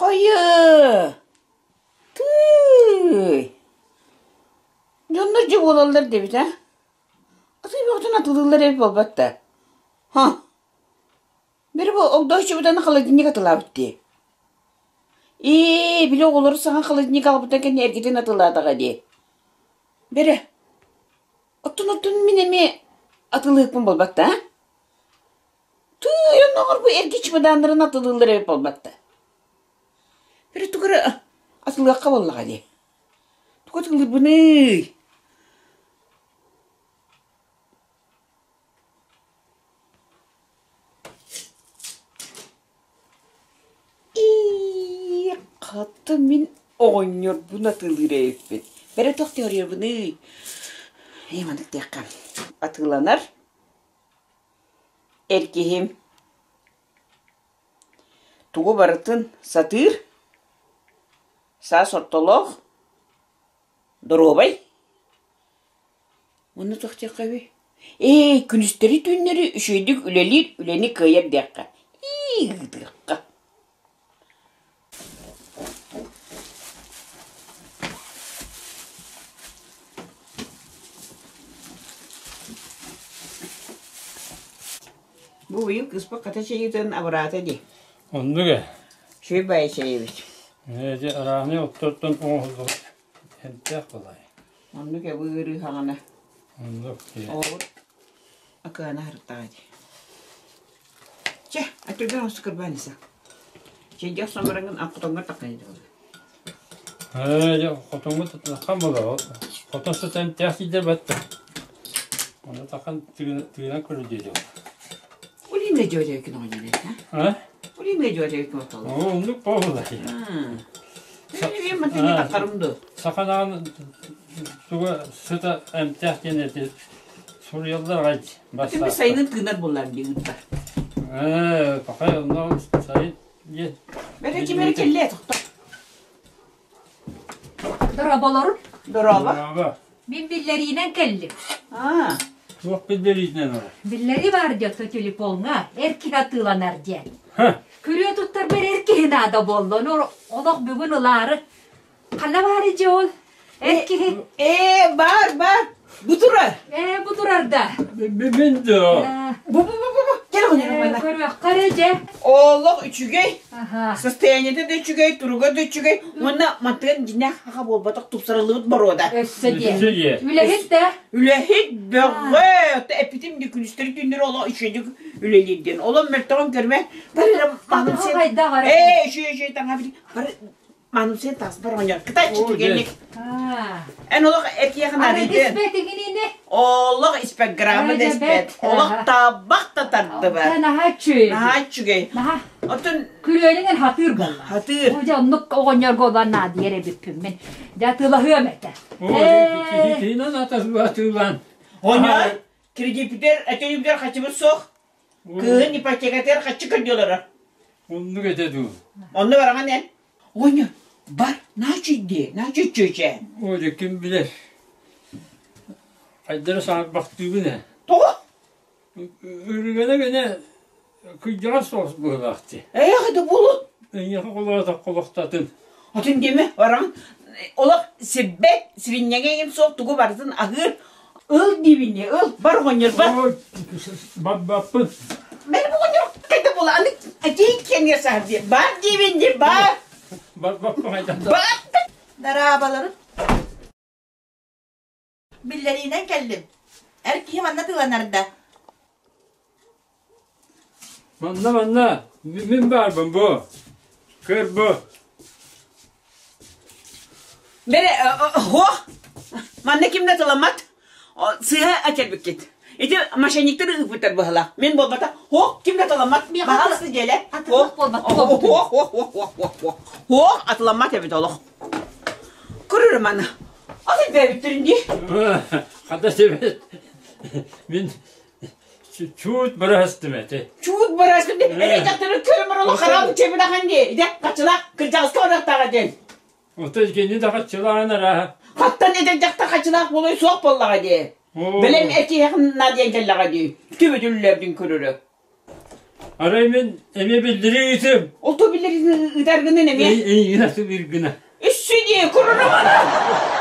Хайыы! Тыый! Дьоннор дьэ буолаллар диэбит ээ. Атыы бөҕөтүн атылыыллар эбит буолбат да. Ха! Били бу огдооччубутан холодильник атылаабыт дии. Ээ, били оҕолору саҥа холодильник аҕалбыттан кэннэ эргитин атылаатаҕа дии. Бэрэ, оттон оттон мин эмиэ атылыыкпын буолбат да, Тыый, оннооҕор бу эргэ чемоданнарын атылыыллар эбит буолбат да. Бэрэ тугу эрэ атылыахха буоллаҕа дии. Тугу атылыырбыный? Ии, хата мин оҕонньорбун атыылыыр эбиппин. Бэрэ туох теориябыный? Ээ, маннык диэххэ. Атыыланар эр киһим тугу барытын сатыыр, саас ортолоох, доруобай. Онно туох диэххэ үһүй? Ээ, күнүстэри-түүннэри үчүгэйдик үлэлиир, үлэни кыайар диэххэ. Ии, ыытыахха. Бу быйыл кыыспыт хата чэйиитин абыраата дии. Оннук ээ. Үчүгэй баайы чэйэбит. Ээ, дьэ, арааһынай оттортон оҥоһуллубут эмтээх балай. Оннук эбы ыарыы хаҕана. Оннук дии. Оҕобут акыана аһарыттаҕа дии. Чэ, атырган оҕус кырбаан иса. Чэйдэх охсон бараҥҥын хотоҥҥор таххан иһэ Ээ, дьэ, хотоҥҥо тахан буолар. Хотон сытан эмтээх сирдэр батта. Онно тахан тыынан көрө диэри. Улина дьуотайкин оҕонньор А? Улина дьуотайкин отоло. Оо, оннук буолла. Мен мантыҥа таххарым ду. Саханаан туга сыта эмтээх диэн эти суруйаллар аҕай Түмү сайынын тыынар буоллар дии ыытта. Ээ, пахай онно сайын диэн. Бэрэ ким эрэ кэллэ тохто. Дорооболорун. Дорообо. Дорообо. Мин биллэриинэн кэллим. Аа. Туох биллэриитинэн ол? Биллэрии баар диэт телефоҥҥа эр киһи атыыланар диэн. Күрүө туттарбар эр киһи наада буолла. Ону олох бүгүн ылаары. Ханна баар дьэ ол? Эр киһи. Ээ, баар, баар. Бу турар. Ээ, бу турар да. Мин да. Бу, бу, бу, бу. Кэл оҕонньор Көрүөххэ эрэ дьэ. Олох үчүгэй. Состояниета да үчүгэй, туруга да үчүгэй. Уонна мантыган дьиҥнээх хаха буолбатах тупсарыллыбыт боруода. Өссө диэн. Үлэһит да. Үлэһит бөҕө. Эппитим дии күнүстэри түүннэри олох үчүгэйдик үлэлиир диэн. Олом мөлтөҕүн көрүмэ. Бары маным сен. Ээ, үчүгэй үчүгэй таҥа бары Маным сен таспар оҕонньор. Кытаччы түгэнник. Эн олох эркиэхэ наадыйдын. Олох испэт грамма да испэт. Олох табах да тардыбат. Наһаа үчүгэй. Наһаа үчүгэй. Оттон күрүөлүҥ хатыыр буолла. Хатыыр. Дьэ оннук оҕонньорго олан наадыйар эбиппин мин. Дьэ атыылаһыам этэ. Киһинэн атыылаан. Оҕонньор кредиппитер өтөйүбүтэр хачыбыт суох. Кыыһын ипотекатыгар хаччы көрдүү олорор. Оннук этэ дуу. Онно бараҥан эн. Оҕонньор бар наачуй дии, наачуй чүөчэ. О, дьэ ким билэр. Хайдары саҥарбахтыыбын ээ. Тоҕо? Үрүгэнэ гэнэ кыйдьаҕас соҕус быһыылаах дии. Ээх это буолу. Эйиэхэ холоотох холохтатын. Атын диэмэ, бараҥ олох сирбэт, сиринньэҥэ эҥин суох тугу барытын аһыыр. Ыл диибин дии, ыл, бар оҕонньор, бар. Барбаппын. Бэл бу оҕонньор хайда буола, аны этиий киэҥҥэ саһар дии. Бар диибин дии, бар. Барбаппын хайдах да. Бар. Дорооболорун. Биллэриинэн кэллим. Эр киһи манна тыланар да? Манна, манна, мин баарбын бу. Көр бу. Бэрэ, һуох, манна ким да тыламмат. Сыыһа этэрбиккит. Ити мошенниктар ыыппыттар быһалаах. Мин буолбата. Һуох, ким да тыламмат. Баһаалыста дьиэлэ. Атылах буолбат. Һуох, һуох, һуох, һуох, һуох, һуох. Һуох, атыламмат эбит олох. Көрөр маны. Аты бэбиттэрин дии. Хата себет. Мин чуут быраастым эти. Чуут быраастым дии. Эри дьахтары көрөмөр олох хараабы чебинахан дии. Иде хачылаах кырдьаҕаска барыахтааҕа диэн. Отой кини да хачылаан арааһа. Хаттан эдэр дьахтар хачылаах буолуой суох буоллаҕа дии. Бэлэм этиэхин на диэн кэллэҕэ дии. Түбүтүллэрдин көрөрө. Арай мин эмиэ биллэрии ыытым. Ол то биллэрии ыытар гынан эмиэ. Эйигин аты биир гына. Үссү дии, курунумана!